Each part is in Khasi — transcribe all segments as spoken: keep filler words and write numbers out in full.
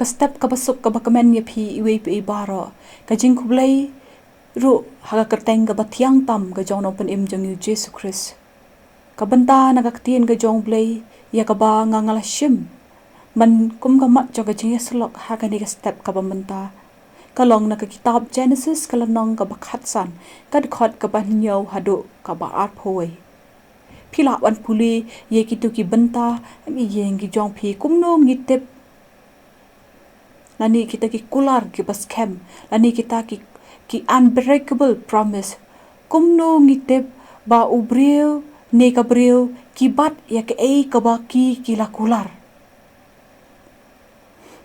Ka step kaba suk kaba kmen ïa phi iwei pa i baroh. Ka jingkhublei ruh ha ka kyrteng kaba thiang tam ka jong u Nongpynim jong ngi u Jisu Khrist. Ka bynta na ka ktien ka jong u Blei ïa kaba nga nga la shim man kum ka mat jong ka jingïasyllok ha kane ka step kaba mynta ka long na ka kitab Genesis ka lynnong kaba khatsan, ka dkhot kaba hynñiew haduh kaba arphew wei. Phi lah ban pule ïa kito ki bynta ha ki ïing ki jong phi, kumno ngi tip lane kita ki kular kiba skhem, lane kita ki, ki unbreakable promise. Kumno ngi tip ba u briew ne ka briew ki bat ïa kaei kaba ki, ki la kular?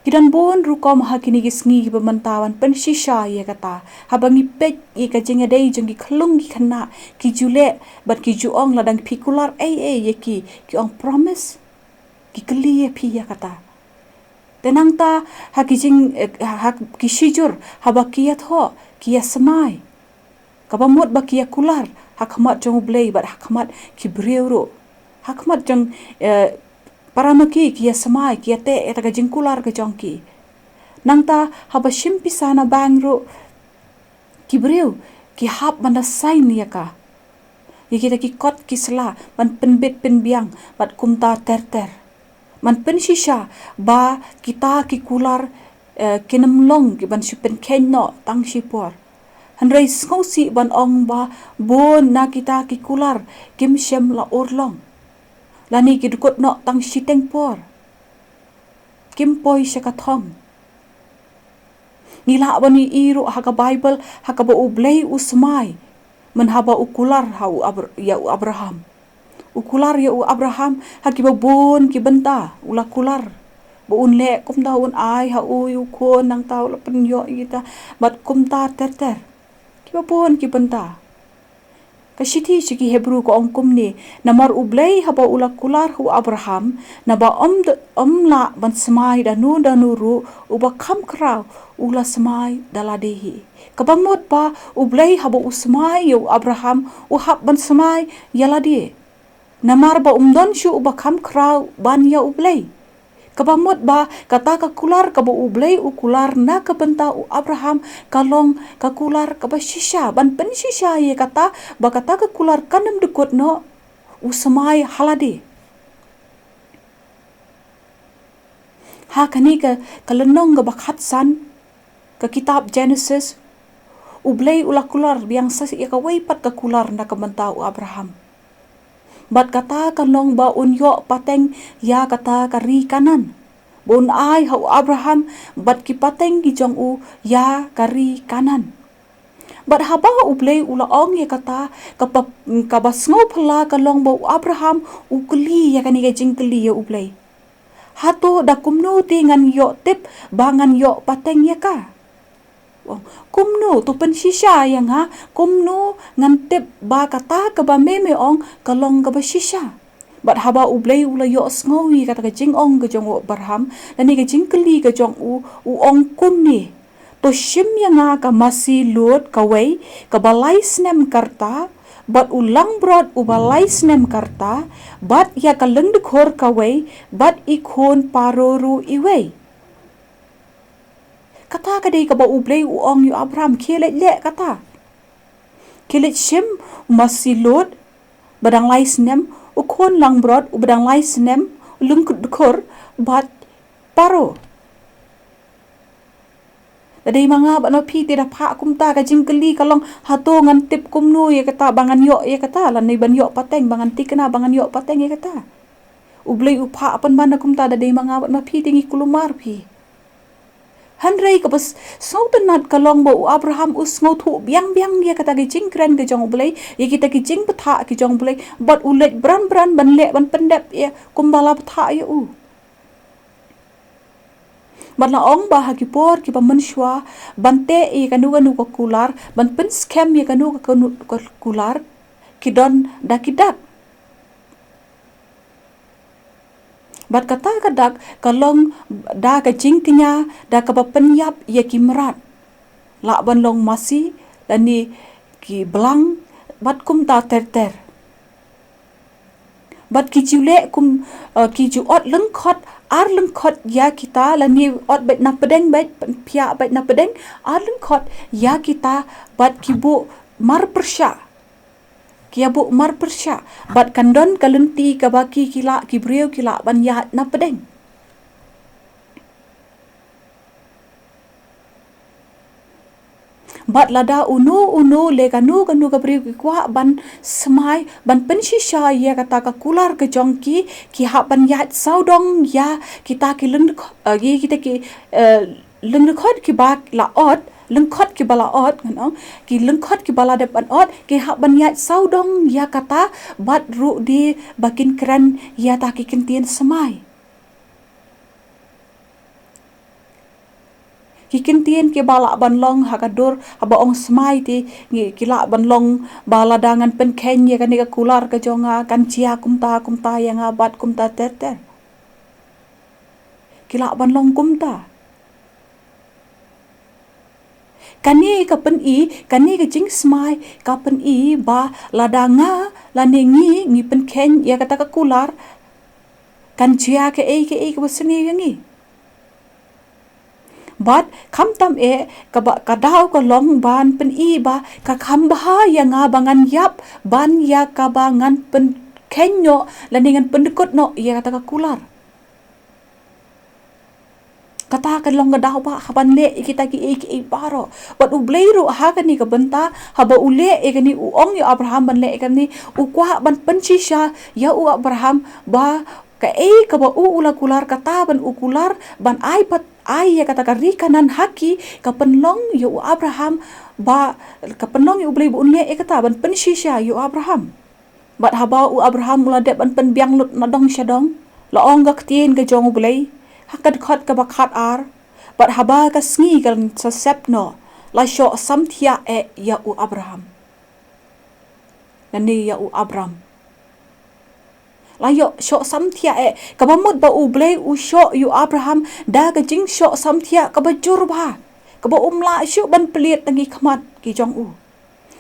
Ki don bun rukom ha kine ki sngi kiba mynta ban pynshisha ïa kata. Haba ngi peit ïa ka jingïadei jong ki khyllung ki khynnah, ki ju leh bad ki ju ong, lada phi kular ei ei ïa ki, ki ong promise. Ki kylli ïa phi ïa kata. Te nangta ha ki jing, eh, ha ki shijur, haba ki ïathoh, ki ïasmai. Kaba mut ba ki ïakular ha khmat jong u Blei bad ha khmat ki briew ruh. Ha khmat jong, eh, para ma ki, ki ïasmai, ki ïateh ïa ka jingkular ka jong ki. Nangta haba shim pisa na bank ruh, ki briew ki hap ban da sign ïa ka, ïa kita ki kot ki sla ban pynbit pynbiang bad kumta ter ter. Ban pynshisha ba kita ki kular, eh, kin ym long ki ban shu pynkheiñ noh tang shipor. Hynrei sngewsih ban ong ba bun na kita ki kular kim shym la urlong, lane ki dkut noh tang shiteng por, kim poi sha ka thong. Ngi lah ban ïohi ruh ha ka Baibl ha kaba u Blei u smai mynhaba u kular ha u Abr-, ïa u Abraham. U kular ïa u Abraham ha kiba bun ki bynta, u la kular ba un leh kumta, un ai ha u ïa u khun, nangta u la pynïoh ïa kita bad kumta ter ter. Kiba bun ki bynta. Ka shithi sha ki Hebru ka ong kumne, namar u Blei haba u la kular ha u Abraham, naba ym d-, ym lah ban smai da no da no ruh, uba kham khraw u la smai da lade hi. Kaba mut ba u Blei haba u smai ïa u Abraham, u hap ban smai ïa lade. Namar ba um don shuh uba kham khraw ban ïa u Blei. Kaba mut ba kata ka kular kaba u Blei u kular na ka bynta u Abraham ka long ka kular kaba shisha, ban pynshisha ïa kata ba kata ka kular kan ym dkut noh, u smai ha lade. Ha kane ka, ka lynnong kaba khatsan ka kitab Genesis, u Blei u la kular biang sa ïa kawei pat ka kular na ka bynta u Abraham. Bad kata ka long ba un ïoh pateng ïa kata ka ri Kanaan. Ba un ai ha u Abraham bad ki pateng ki jong u ïa ka ri Kanaan. Bad haba u Blei u la ong ïa kata, ka pa-, kaba sngewphylla ka long ba u Abraham u kylli ïa kane ka jingkylli ïa u Blei. Hato da kumno te ngan ïoh tip ba ngan ïoh pateng ïa ka? Kumno, to pynshisha ïa nga, kumno ngan tip ba kata kaba me me ong ka long kaba shisha? Bad haba u Blei u la ïohsngew ïa kata ka jingong ka jong u Abraham, lane ka jingkylli ka jong u, u ong kumne, to shim ïa nga ka masi lud kawei kaba lai snem ka rta, bad u langbrot uba lai snem ka rta, bad ïa ka lyngdkhur kawei, bad i khun Paro ruh iwei. Kata ka dei kaba u Blei u ong ïa u Abraham, khie leit leh kata. Khie leit shim u masi lud ba dang lai snem, u khun langbrot uba dang lai snem, u lyngdkhur, bad Paro. Da dei ma nga bad ma phi te da phah kumta, ka jingkylli ka long, hato ngan tip kumno ïa kata ba ngan ïoh ïa kata, lane ban ïoh pateng, ba ngan thikna ba ngan ïoh pateng ïa kata. U Blei u phah pynban da kumta, da dei ma nga bad ma phi te ngi kulmar phi. Hynrei kaba s-, sngewtynnat ka long ba u Abraham u sngewthuh biang biang ïa kata ki jingkren ki jong u Blei, ïa kita ki jingbthah ki jong u Blei, bad u leit bran bran ban leh ban pyndep ïa kumba la bthah ïa u. Bad la ong ba ha ki por kiba mynshuwa, ban teh ïa kano kano ka kular, ban pynskhem ïa kano kano ka kular, ki don da ki dak. Bad kata ka dak ka long da ka jingkñia da kaba pynïap ïa ki mrad. Lah ban long masi, lane ki blang, bad kumta ter ter. Bad ki ju leh kum, eh, ki ju ot lyngkhot Ar lyngkhot ïa kita, lane ot beit na pdeng, beit pynphiah beit na pdeng, ar lyngkhot ïa kita bad ki buh marpyrshah. Ki ïa buh marpyrshah, bad kan don ka lynti kaba ki, ki lah, ki briew ki lah ban ïaid na pdeng. Bad lada uno uno, le kano kano ka briew ki kwah ban smai, ban pynshisha ïa kata ka kular ka jong ki, ki hap ban ïaid sawdong ïa kita ki lyngkh-, eh, ïa kita ki, eh, lyngkhot kiba la ot, lyngkhot kiba la ot, ngan ong, ki lyngkhot kiba la dep ban ot, ki hap ban ïaid sawdong ïa kata, bad ruh de ba kin kren ïa ta ki kyntien smai. Ki kyntien kiba lah ban long ha ka dur, haba ong smai te, ngi, ki lah ban long ba lada ngan pynkheiñ ïa kane ka kular ka jong nga, kan jia kumta, kumta ïa nga, bad kumta ter ter. Ki lah ban long kumta. Kane ka pyni, kane ka jingsmai, ka pyni ba lada nga, lane ngi, ngi pynkheiñ ïa kata ka kular, kan jia kaei kaei kaba sniew ïa ngi. Bad khamtam eh, kaba, ka daw ka long ban pyni ba ka kham bha ïa nga ba ngan ïap ban ïa kaba ngan pynkheiñ noh, lane ngan pyndkut noh ïa kata ka kular. Kata ka long ka daw ba, ha ban leh ïa kita kiei kiei baroh. Bad U Blei ruh ha kane ka bynta, haba u leh ïa kane, u ong ïa u Abraham ban leh ïa kane, u kwah ban pynshisha ïa u Abraham ba kaei kaba u, u la kular, kata ban u kular, ban ai pat, ai ïa kata ka ri Kanaan ha ki, ka pynlong ïa u Abraham ba, ka pynlong ïa U Blei ba un leh ïa kata ban pynshisha ïa u Abraham. Bad haba u Abraham u la dep ban pynbiang lut na dong sha dong, la ong ka ktien ka jong U Blei ha ka dkhot kaba khatar, bad haba ka sngi kan sa sep noh, la shoh samthiah eh ïa u Abraham. Lane ïa u Abram. La ïoh shoh samthiah eh, kaba mut ba U Blei u shoh ïa u Abraham da ka jingshoh samthiah kaba jur bha, kaba um lah shuh ban plie tang ki khmat ki jong u.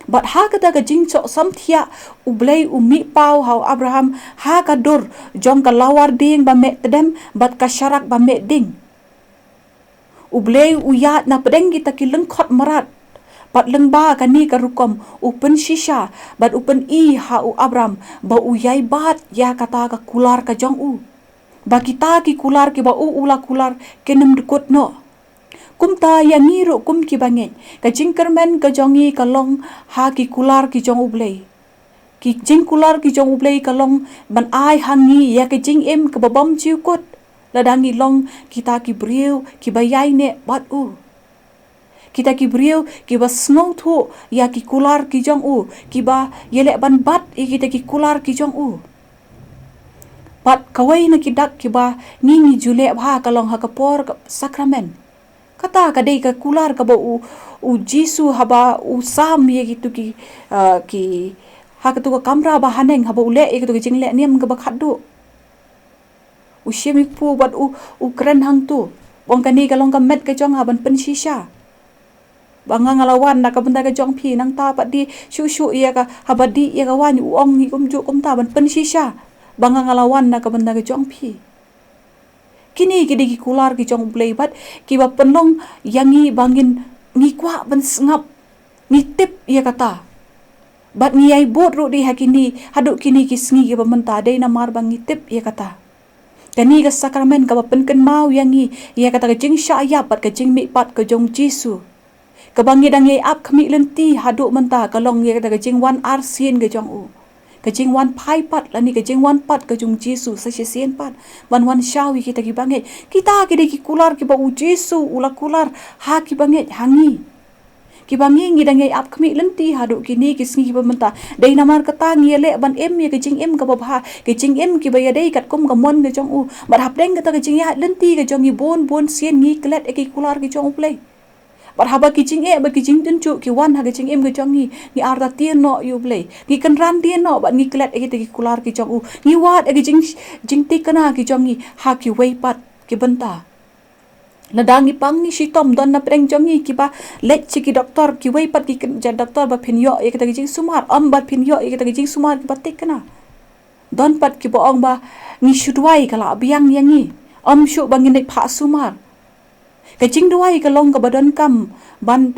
Bad ha kata ka jingshoh samthiah, U Blei u mih paw ha u Abraham ha ka dur jong ka lawar dieng ba meh tdem bad ka sharak ba meh ding. U Blei u ïaid na pdeng kita ki lyngkhot mrad. Bad lyngba kane ka rukom u pynshisha, bad u pyni ha u Abram ba u ïai bat ïa kata ka kular ka jong u. Ba kita ki kular kiba u, u la kular kin ym dkut noh. Kumta ïa ngi ruh kum ki bangeit, ka jingkyrmen ka jong ngi ka long ha ki kular ki jong U Blei. Ki jingkular ki jong U Blei ka long ban ai ha ngi ïa ka jingim kaba bym ju kut. Lada ngi long kita ki briew kiba ïaineh bad u. Kita ki briew kiba sngewthuh ïa ki kular ki jong u, kiba ïaleh ban bat ïa kita ki kular ki jong u. Bad kawei na ki dak kiba ngi, ngi ju leh bha ka long ha ka por ka sakramen. Kata ka dei ka kular kaba u, u Jisu haba u sam ïa kitu ki, ah, ki, ha katu ka kamra ba haneng, haba u leh ïa katu ka jingleh niam kaba khatduh. U shim ïa u kpu bad u, u kren hangtu. U ong kane ka long ka met ka jong nga ban pynshisha. Ba nga, nga la wan na ka bynta ka jong phi, nangta pat dih shuh shuh ïa ka, haba dih ïa ka waiñ u ong hi kumjuh kumta ban pynshisha. Ba nga, nga la wan na ka bynta ka jong phi. Kine ki dei ki kular ki jong U Blei bad kiba pynlong ïa ngi ba ngin, ngi kwah ban sngap, ngi tip ïa kata. Bad ngi ïai bud ruh dei ha kine, haduh kine ki sngi kiba mynta, dei namar ba ngi tip ïa kata. Kane ka sakramen kaba pynkynmaw ïa ngi ïa kata ka jingshah ïap bad ka jingmihpat ka jong Jisu. Kaba ngi dang ïai ap khmih lynti haduh mynta ka long ïa kata ka jingwan arsien ka jong u. Ka jingwan phai pat lane ka jingwan pat ka jong Jisu sa shisien pat. Ban wan shaw ïa kita ki bangeit. Kita ki dei ki kular kiba u Jisu u la kular ha ki bangeit, ha ngi. Kiba ngi, ngi dang ïai ap khmih lynti haduh kine ki sngi kiba mynta. Dei namar kata ngi ïaleh ban im ïa ka jingim kaba bha, ka jingim kiba ïadei katkum ka mon ka jong u. Bad hapdeng kata ka jingïaid lynti ka jong ngi, bun bun sien ngi klet ïa ki kular ki jong U Blei. Bad haba ki jingeh bad ki jingtynjuh ki wan ha ka jingim ka jong ngi, ngi artatien noh ïa U Blei. Ngi kynran dien noh bad ngi klet ïa kita ki kular ki jong u. Ngi wad ïa ki jing, jingthikna ki jong ngi ha kiwei pat ki bynta. Lada ngi pang ngi shitom, don na pdeng jong ngi kiba leit sha ki doktor, kiwei pat ki kynja doktor ba phin ïoh ïa kita ki jingsumar, ym ba phin ïoh ïa kita ki jingsumar kiba thikna. Don pat kiba ong ba ngi shu duwai ka la biang ïa ngi. Ym shuh ba ngin leit phah sumar. Ka jingduwai ka long kaba donkam ban,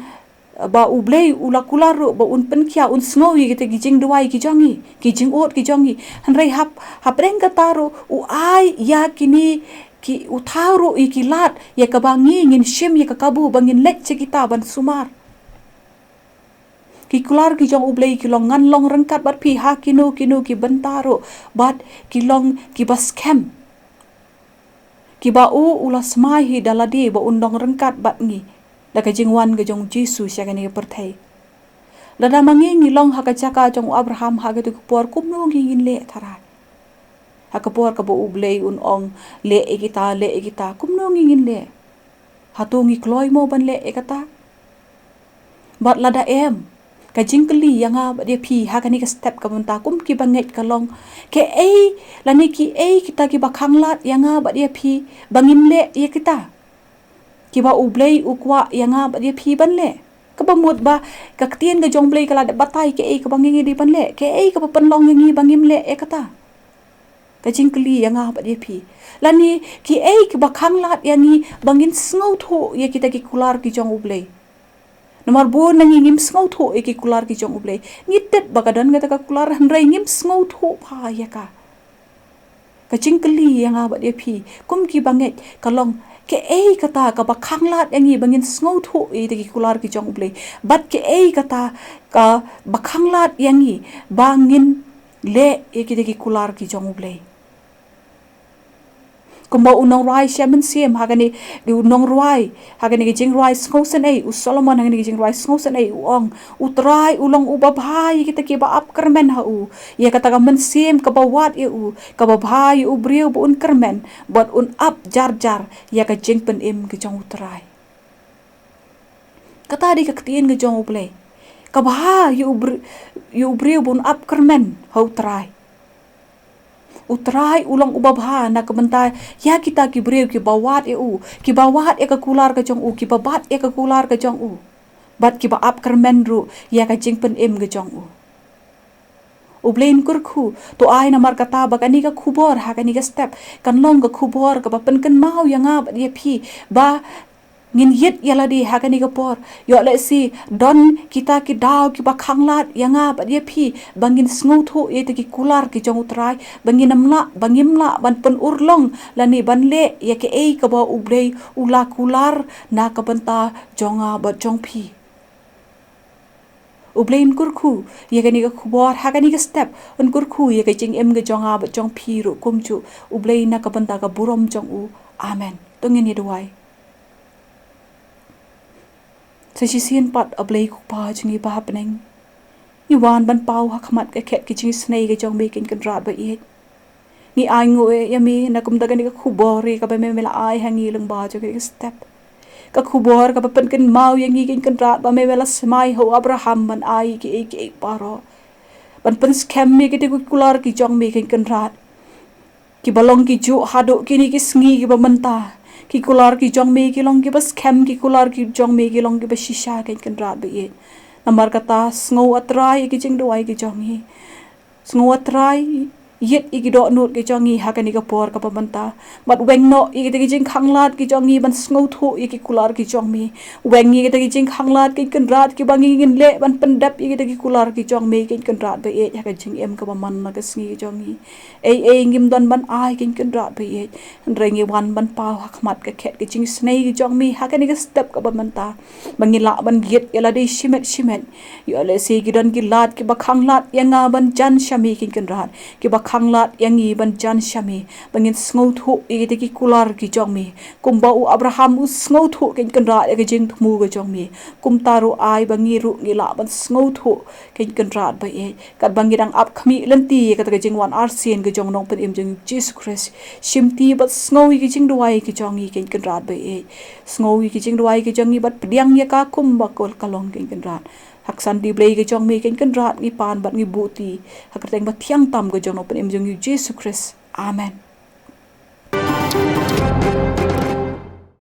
ba U Blei u la kular ruh ba un pynkhia, un sngew ïa kita ki jingduwai ki jong ngi, ki jingud ki jong ngi. Hynrei hap, hapdeng kata ruh u ai ïa kine ki, u thaw ruh ïa ki lad ïa kaba ngi ngin shim ïa ka kabu ba ngin leit sha kita ban sumar. Ki kular ki jong U Blei ki long, ngan long ryngkat bad phi ha kino kino ki bynta ruh, bad ki long kiba skhem, kiba u, u la smai hi da lade ba un long ryngkat bad ngi da ka jingwan ka jong U Jisu sha kane ka pyrthei. Lada ma ngi ngi long ha ka jaka jong u Abraham ha katu ka por, kumno ngi ngin leh tharai? Ha ka por kaba U Blei un ong, leh ïa kita, leh ïa kita, kumno ngi ngin leh? Hato ngi kloi mo ban leh ïa kata? Bad lada em, ka jingkylli ïa nga bad ïa phi ha kane ka step ka mynta kum kiba ngeit ka long, kaei lane kiei kita kiba khanglad ïa nga bad ïa phi ba ngin leh ïa kita, kiba U Blei u kwah ïa nga bad ïa phi ban leh? Kaba mut ba ka ktien ka jong U Blei ka la dep batai kaei kaba ngi ngi dei ban leh, kaei kaba pynlong ïa ngi ba ngim leh ïa kata. Ka jingkylli ïa nga bad ïa phi. Lane kiei kiba khanglad ïa ngi ba ngin sngewthuh ïa kita ki kular ki jong U Blei? Namar bun na ngi ngim sngewthuh ïa ki kular ki jong U Blei. Ngi tip ba ka don kata ka kular, hynrei ngim sngewthuh bha ïa ka. Ka jingkylli ïa nga bad ïa phi kum kiba ngeit ka long, kaei kata kaba khanglad ïa ngi ba ngin sngewthuh ïa kita ki kular ki jong U Blei? Bad kaei kata kaba khanglad ïa ngi ba ngin leh ïa kita ki kular ki jong U Blei? Kumba u nongrwai Salm, Salm, ha kane, u nongrwai ha kane ka jingrwai sngewsynei, u Solomon ha kane ka jingrwai sngewsynei u ong, U Trai u long uba bha ïa kita kiba ap kyrmen ha u, ïa kata ka mynsiem kaba wad ïa u, kaba bha ïa u briew ba un kyrmen bad un ap jar jar ïa ka jingpynim ka jong U Trai. Kata dei ka ktien ka jong U Blei. Kaba bha ïa u br-, ïa u briew ba un ap kyrmen ha U Trai. U Trai u long uba bha na ka bynta ïa kita ki briew kiba wad ïa u, kiba wad ïa ka kular ka jong u, kiba bat ïa ka kular ka jong u, bad kiba ap kyrmen ruh ïa ka jingpynim ka jong u. U Blei un kyrkhu, to ai namar kata ba kane ka khubor ha kane ka step kan long ka khubor kaba pynkynmaw ïa nga bad ïa phi ba ngin ïit ïa lade ha kane ka por. Ïoh lehse don kita ki daw kiba khanglad ïa nga bad ïa phi ba ngin sngewthuh ïa kita ki kular ki jong U Trai, ba ngin ym lah, ba ngim lah ban pynurlong lane ban leh ïa kaei kaba U Blei u la kular na ka bynta jong nga bad jong phi. U Blei un kyrkhu ïa kane ka khubor ha kane ka step, un kyrkhu ïa ka jingim ka jong nga bad jong phi ruh kumjuh. U Blei na ka bynta ka burom jong u. Amen. To ngin ïa duwai. Sa shisien pat, A Blei ko Kpa jong ngi ba ha bneng, ngi wan ban paw ha khmat ka khet ka jingisynei ka jong me, ko Kynrad ba ïeit. Ngi ainguh ïa me na kumta kane ka khubor ïa kaba me, me la ai ha ngi lyngba jong kane ka step. Ka khubor kaba pynkynmaw ïa ngi, ko Kynrad, ba me, me la smai ha u Abraham ban ai kiei kiei baroh, ban pynskhem ïa kita ki kular ki jong me, ko Kynrad, kiba long kijuh haduh kine ki sngi kiba mynta. Ki kular ki jong me ki long kiba skhem, ki kular ki jong me ki long kiba shisha, ko Kynrad ba ïeit. Namar kata, sngew, A Trai, ïa ki jingduwai ki jong ngi. Sngew, A Trai, ïit ïa ki dohnud ki jong ngi ha kane ka por kaba mynta. Bad weng noh ïa kita ki jingkhanglad ki jong ngi ban sngewthuh ïa ki kular ki jong me. Weng ïa kita ki jingkhanglad, ko Kynrad, kiba ngi ngin leh ban pyndep ïa kita ki kular ki jong me, ko Kynrad ba ïeit, ha ka jingim kaba man la ka sngi ki jong ngi. Ei ei ngim don ban ai, ko Kynrad ba ïeit, hynrei ngi wan ban paw ha khmat ka khet ka jingisynei ka jong me ha kane ka step kaba mynta, ba ngin lah ban ïit ïa lade shimet shimet. Ïoh lehse ki don ki lad kiba khanglad ïa nga ban jan sha me, ko Kynrad, kiba khanglad ïa ngi ban jan sha me, ba ngin sngewthuh ïa kita ki kular ki jong me. Kumba u Abraham u sngewthuh, ko Kynrad, ïa ka jingthmu ka jong me, kumta ruh ai ba ngi ruh ngi lah ban sngewthuh, ko Kynrad ba ïeit, katba ngi dang ap khmih lynti ïa kata ka jingwan arsien ka jong u Nongpynim jong ngi Jisu Khrist. Shimti bad sngew ïa ki jingduwai ki jong ngi, ko Kynrad ba ïeit. Sngew ïa ki jingduwai ki jong ngi bad pdiang ïa ka kumba ka long, ko Kynrad. Ha ka san kti Blei ka jong me, ko Kynrad, ngi pan bad ngi buhti ha ka kyrteng bathiang tam ka jong u Nongpynim jong ngi Jisu Khrist. Amen.